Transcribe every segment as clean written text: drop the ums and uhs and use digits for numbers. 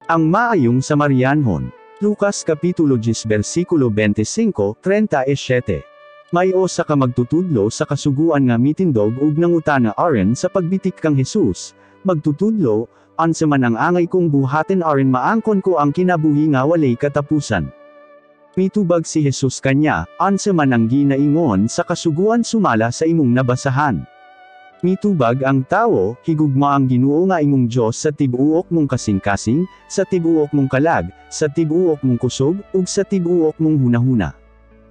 Ang maayong Samarianhon. Lucas Kapitulo 10 versikulo 25, 37. May usa ka magtutudlo sa kasuguan nga mitindog ug nangutana aron sa pagbitik kang Jesus, "Magtutudlo, unsa man ang angay kong buhaton aron maangkon ko ang kinabuhi nga walay katapusan?" Mitubag si Jesus kanya, "Unsa man ang ginaingon sa kasuguan sumala sa imong nabasahan?" Mitubag ang tawo, "Higugma ang Ginoo nga imong Dios sa tibuok mong kasing-kasing, sa tibuok mong kalag, sa tibuok mong kusog, ug sa tibuok mong hunahuna.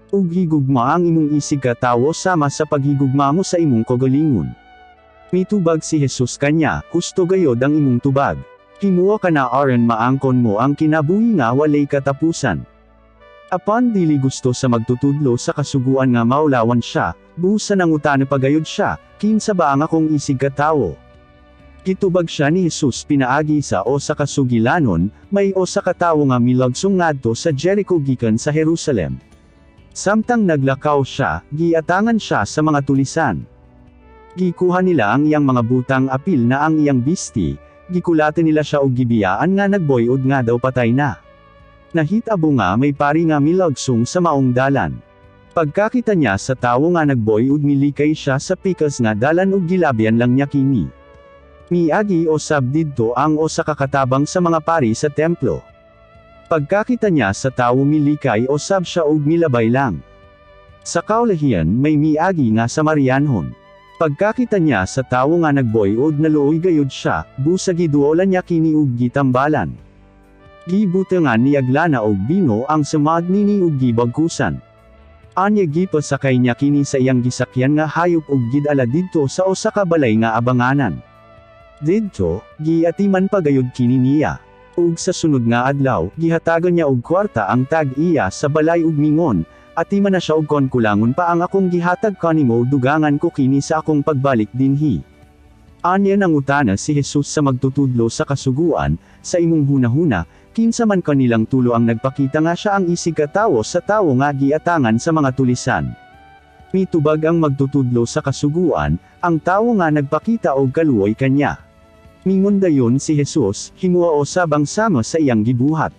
Ug higugma ang imong isig ka tawo sama sa paghigugma mo sa imong kaugalingon." Mitubag si Jesus kanya, "Husto gayod ang imong tubag. Himua kana aron maangkon mo ang kinabuhi nga walay katapusan." Apan dili gusto sa magtutudlo sa kasuguan nga maulawan siya, busa nangutana pagayod siya, "Kinsa ba ang akong isig ka tawo?" Gitubag siya ni Jesus pinaagi sa usa ka sugilanon, "May usa ka tawo nga milagsong ngadto sa Jericho gikan sa Jerusalem. Samtang naglakaw siya, giatangan siya sa mga tulisan. Gikuha nila ang iyang mga butang apil na ang iyang bisti, gikulatan nila siya og gibiyaan nga nagboyod nga daw patay na. Nahitabo nga may pari nga milagsong sa maong dalan. Pagkakita niya sa tawo nga nagboyod, milikay siya sa pikas nga dalan ug gilabyan lang niya kini. Miagi osab didto ang usa ka katabang sa mga pari sa templo. Pagkakita niya sa tawo, milikay osab siya ug milabay lang. Sa kaulahian may miagi nga Samarianhon. Pagkakita niya sa tawo nga nagboyod, naluoy gayud siya, busa giduolan niya kini ug gitambalan. Gibutangan niyag lana og bino ang samad nini ug gibagkusan. Anya gipasakay niya kini sa iyang gisakyan nga hayop ug gidala didto sa usa ka balay nga abanganan. Didto, giatiman pagayod kini niya. Ug sa sunod nga adlaw, gihatagan niya og kwarta ang tag-iya sa balay ug mingon, 'Atiman na siya ug kon kulangon pa ang akong gihatag kanimo, dugangan ko kini sa akong pagbalik dinhi.'" Anya nangutana si Jesus sa magtutudlo sa kasuguan, "Sa imong hunahuna, kinsa man kanilang tulo ang nagpakita nga siya ang isig katawo sa tawo nga giatangan sa mga tulisan?" Mitubag ang magtutudlo sa kasuguan, "Ang tawo nga nagpakita og kaluoy kanya." Mingon dayon si Jesus, "Himua osab ang sama sa iyang gibuhat."